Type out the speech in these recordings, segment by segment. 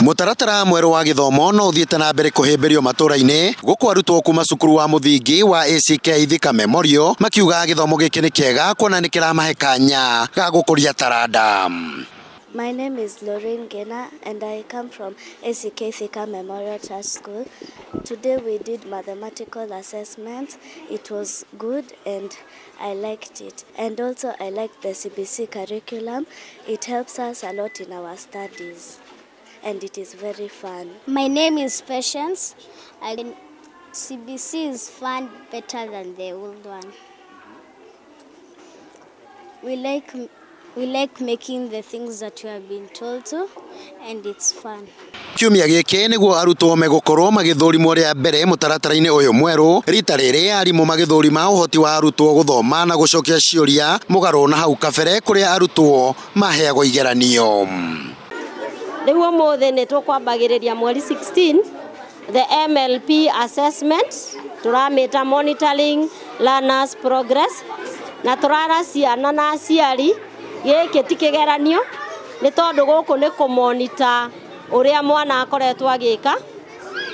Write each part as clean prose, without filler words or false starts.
Mũtaratara mwerũ wa gĩthomo no ũthiĩte na mbere kũhĩmbĩrio matũra-inĩ gũkũ arutwo kuma cukuru wa mũthingi wa ACK Thika Memorial makiuga gĩthomo gĩkĩ nĩ kĩega kuona nĩ kĩramahe kanya ga gũkũria taranda. My name is Lorraine Gena and I come from ACK Thika Memorial Church School. Today we did mathematical assessment. It was good and I liked it. And also I liked the CBC curriculum. It helps us a lot in our studies and it is very fun. My name is Patience. CBC is fun better than the old one. We like making the things that we have been told to, and it's fun. Kiumia gĩkĩ nĩguo arutwo megũkorwo magĩthũrimwo rĩa mbere mũtaratara-inĩ ũyũ mwerũ rita rĩrĩ arimũ magĩthũrima ũhoti wa arutwo gũthoma na gũcokia ciũria mũgarũ na hau kabere kũrĩa arutwo maheagwo igeranio. Rĩu ũmũthĩ nĩ tũkwambagĩrĩria mweri 16 the MLP assessment tũramĩta monitoring learners progress na tũrara ciana na aciari gĩkĩ ti kĩgeranio nĩ tondũ gũkũ nĩ kũmonita ũrĩa mwana akoretwo agĩka.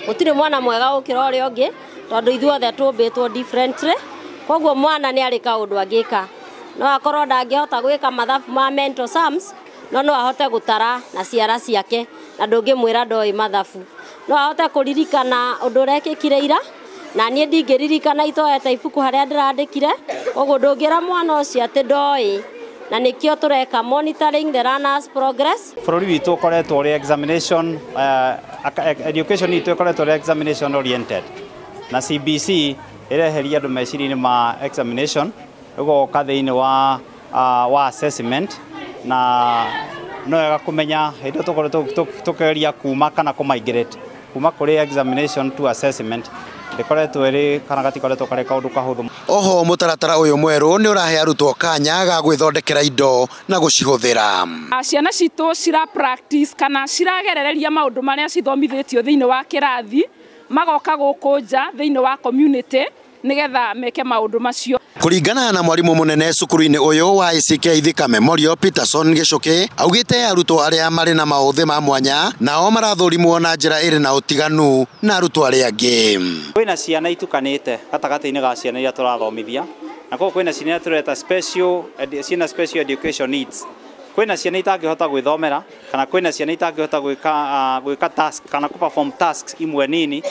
Gũtirĩ mwana mwega gũkĩra ũrĩa ũngĩ tondũ ithuothe tũmbĩtwo differently, koguo mwana nĩ arĩ kaũndũ angĩka. No akorwo ndangĩhota gwĩka mathabu ma mental sums, no no ahote gũtara na ciara ciake na ndũngĩmwĩra ndoĩ mathabu. No ahote kũririkana ũndũ ũrekĩkire ira na niĩ ndingĩririkana itoete ibuku harĩa ndĩrandĩkire, koguo ndũngĩra mwana ũcio atĩ ndoĩ. Na nĩkĩo tũreka monitoring the learners progress. Bũrũri witũ ũkoretwo ũrĩ examination, education itũ ĩkoretwo ĩrĩ examination oriented na CBC ĩreheria andũ meciria-inĩ ma examination ĩgoka thĩinĩ wa assessment na no wega kũmenya hĩndĩ ĩyo tũkoretwo tũkĩgeria kuma kana kũ-migrate kuma kũrĩ examination to assessment ndĩkoretwo ĩrĩ kana gatikoretwo karĩ kaũndũ kahũthũ. Oho mũtaratara ũyũ mwerũ nĩ ũrahe arutwo kanya ga gwĩthondekera indo na gũcihũthĩra. Ciana citũ cira practice kana ciragerereria maũndũ marĩa cithomithĩtio thĩinĩ wa kĩrathi magoka gũkũ nja thĩinĩ wa community nĩgetha meke maũndũ macio. Kũringana na mwarimũ mũnene cukuru-inĩ ũyũ wa ACK Thika Memorial Peterson Gĩcũkĩ augĩte arutwo arĩa marĩ na maũthĩ ma mwanya nao marathũrimwo na njĩra ĩrĩ na ũtiganu na arutwo arĩa angĩ. Kwĩna ciana itukanĩte gatagatĩ-inĩ ga ciana iria tũrathomithia na koguo kwĩna ciana iria tũreta special ciana special education needs. Kwĩna ciana itangĩhota gwĩthomera kana kwĩna ciana itangĩhota gwĩka task kana kũ perform tasks imwe nini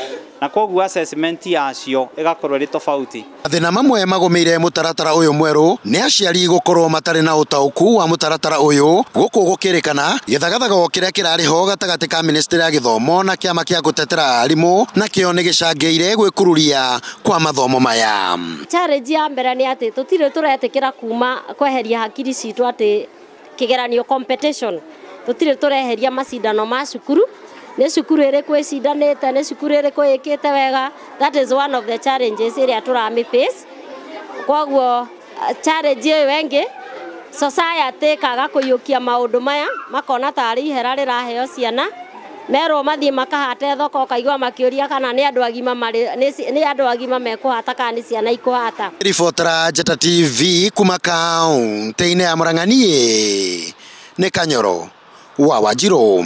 na koguo assessment yacio ĩgakorwo ĩrĩ tofauti. Mathĩna mamwe magũmĩire mũtaratara ũyũ mwerũ nĩ aciari gũkorwo matarĩ na ũtaũku wa mũtaratara ũyũ gũkũ gũkĩrĩkana gĩthagathago kĩrĩa kĩrarĩ ho gatagatĩ ka ministry ya gĩthomo na kĩama kĩa gũtetera arimũ nakĩo nĩ gĩcangĩire gwĩkururia kwa mathomo maya. Challenge ya mbere nĩ atĩ tũtirĩ tũretĩkĩra kuma kweheria hakiri citũ atĩ kĩgeranio competition tũtirĩ tũreheria macindano ma cukuru nĩ cukuru ĩrĩkũ ĩcindanĩte nĩ cukuru ĩrĩkũ ĩkĩte wega. That is one of the challenges ĩrĩa tũramĩ face. Koguo challenge ĩyo ĩngĩ society kaga kũiyũkia maũndũ maya makona tarĩ ihera rĩraheo ciana merwo mathiĩ makahate thoko ũkaigua makĩũria kana nĩ andũ agima marĩ nĩ andũ agima mekũhata kana nĩ ciana ikũhata. Ribotera Njata TV kuma kaũntĩ-inĩ ya Murang'a niĩ nĩ Kanyoro wa Wanjirũ.